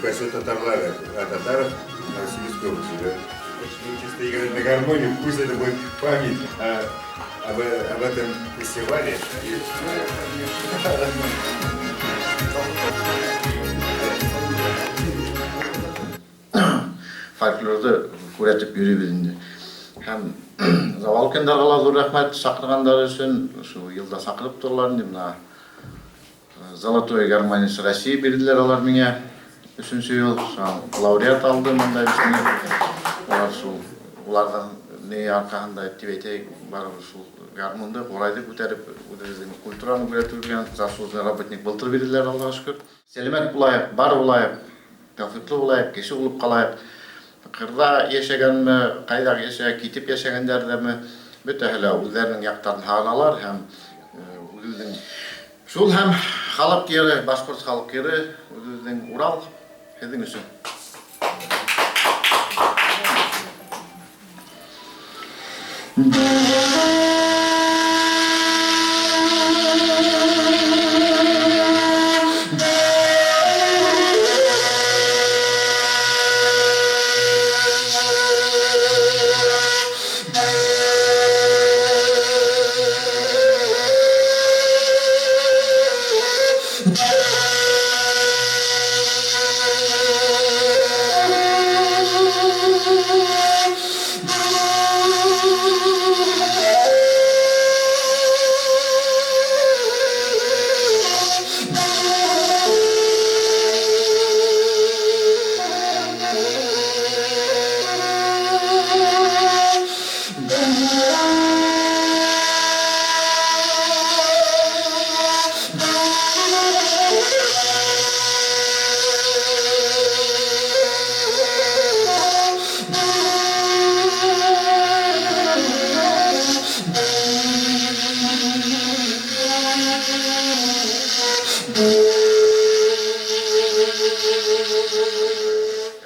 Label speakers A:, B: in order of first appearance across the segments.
A: Өфе татарлары, о татарах Новосибирской области. Да? Чисто играть на гармонии, пусть это будет память об этом фестивале.
B: Фольклорды күрәтеп йөрибез инде. Һәм Завалкиннарга ла зур рәхмәт чакырганнары өчен. Шул елда чакырып торалар инде менә. Золотой гармонист России бирделәр алар миңа. Өченче ел лауреат алдым анда бит. Алар шул улардан ни аркасында дип әйтәйек, барыбер шул гармунды, курайды күтәреп, үзебезнең культураны күрәтеп йөргән заслуженный работник былтыр бирделәр, Аллага шөкер. Сәламәт булаек, бар булаек, тәүфыйклы булаек, кеше булып калаек. Кырда яшәгәнме, кайда яшәгән, китеп яшәгәннәр дәме, бөтәһе лә үзләренең яктарын һагыналар һәм үзебезнең шул һәм халык йыры, башкорт халык йыры, үзебезнең Урал һезнең өчен.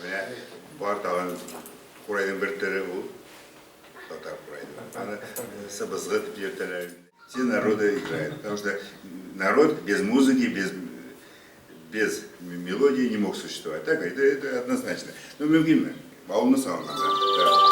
A: Менә бар тагын курайның бер төре ул татар курае. Аны сыбызгы дип йөртәләр. Все народы играют, потому что народ без музыки, без мелодии не мог существовать. Так, это однозначно. Ну, мөмкинме? Авылны сагынганда. Да.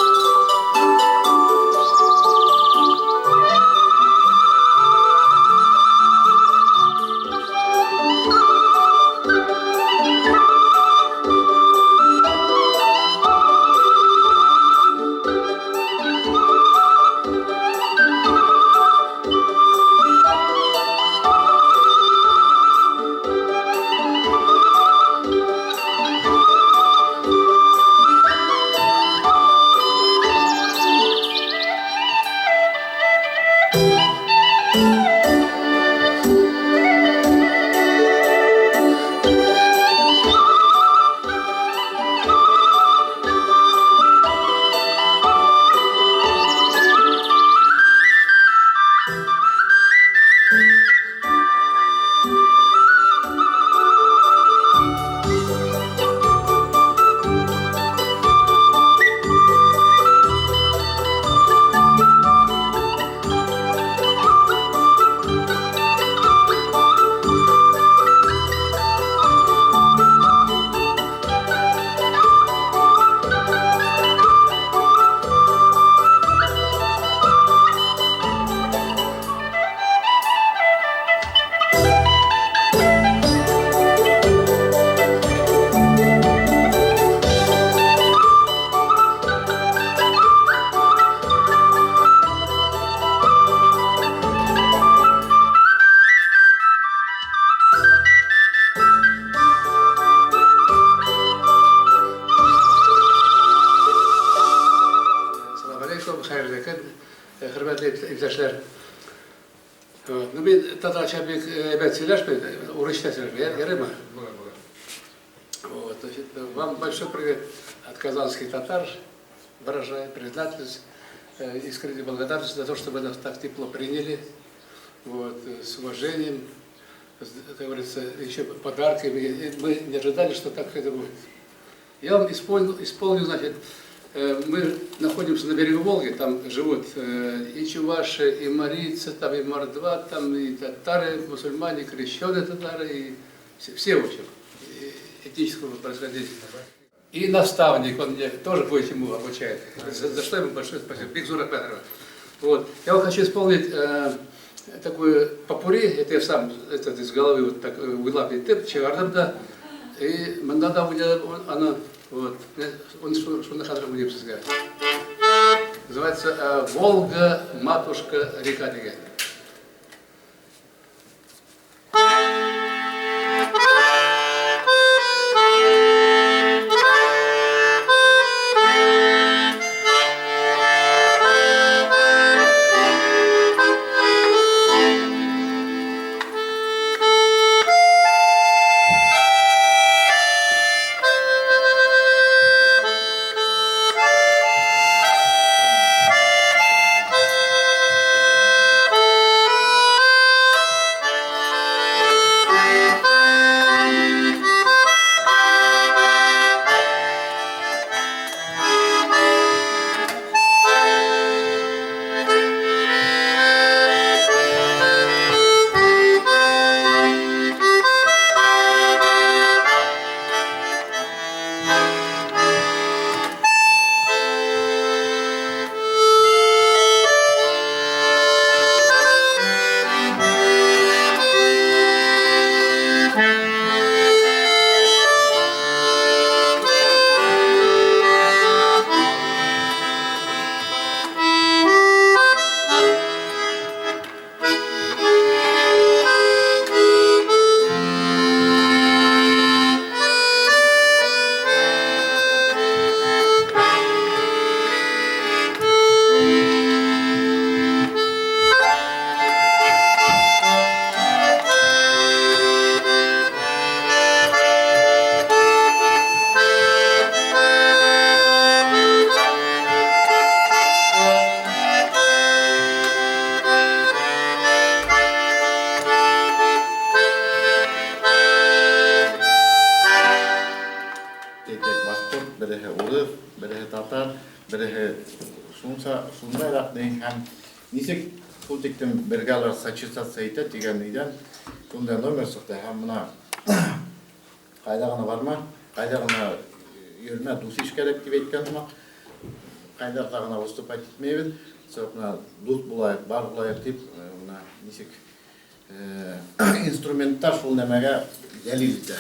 C: Салам алейкум, хәерле көн, хөрмәтле иптәшләр. Ну, мин татарча бик әйбәт сөйләшмим, урысча сөйләшмим, ярыймы?
A: Була, була.
C: Вот, значит, вам большой привет от казанских татар. Выражаю признательность, искреннюю благодарность за то, что вы нас так тепло приняли, вот, с уважением, как говорится, еще подарками. Мы не ожидали, что так это будет. Я вам исполню, значит, мы находимся на берегу Волги, там живут и чуваши, и марийцы, там и мордва, там и татары, мусульмане, крещеные татары, и все, в общем, и этнического происхождения. И наставник, он меня тоже кое-чему обучает. За что ему большое спасибо. Бик зур рәхмәт. Вот. Я вот хочу исполнить такую попурри, это я сам этот, из головы вот так уйлап итеп чыгардым да. И монда да аны, вот, он шуны хәзер уйныйм сезгә. Называется «Волга, матушка, река» дигән.
B: Береһе шунса шундайрак ди һәм ничек ул тиклем бергә алар сочетаться итә дигән нидән шундай номер чыкты һәм менә кайда гына барма, кайда гына йөрмә, дус иш кәрәк дип әйткән сымак, кайларда гына выступать итмәйбез, чыгып менә дус булайык, бар булайык дип, менә ничек инструменттар шул нәмәгә дәлил итә.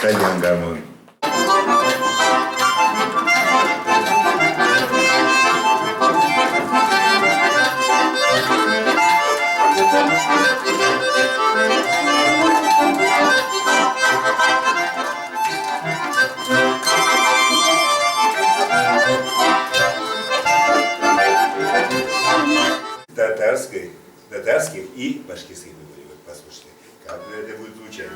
A: Тальян гармун. Татарской, татарских и башкирских мелодий. Вот послушайте, как это будет звучать.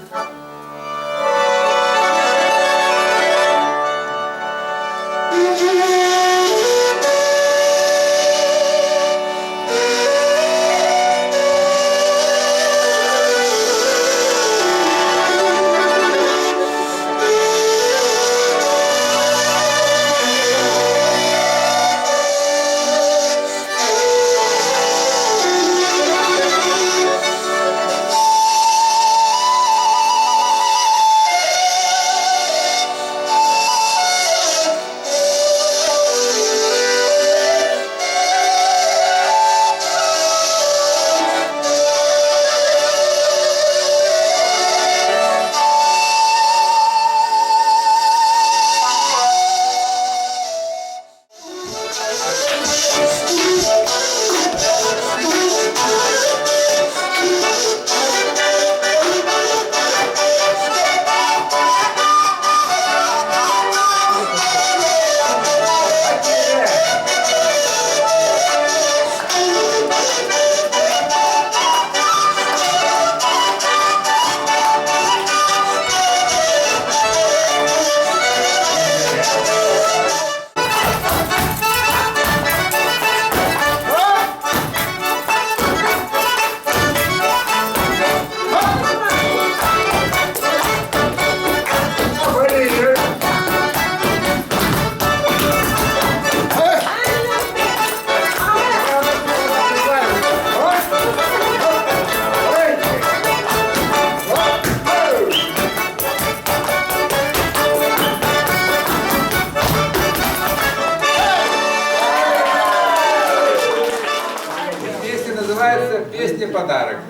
D: Песня называется «Песня подарок».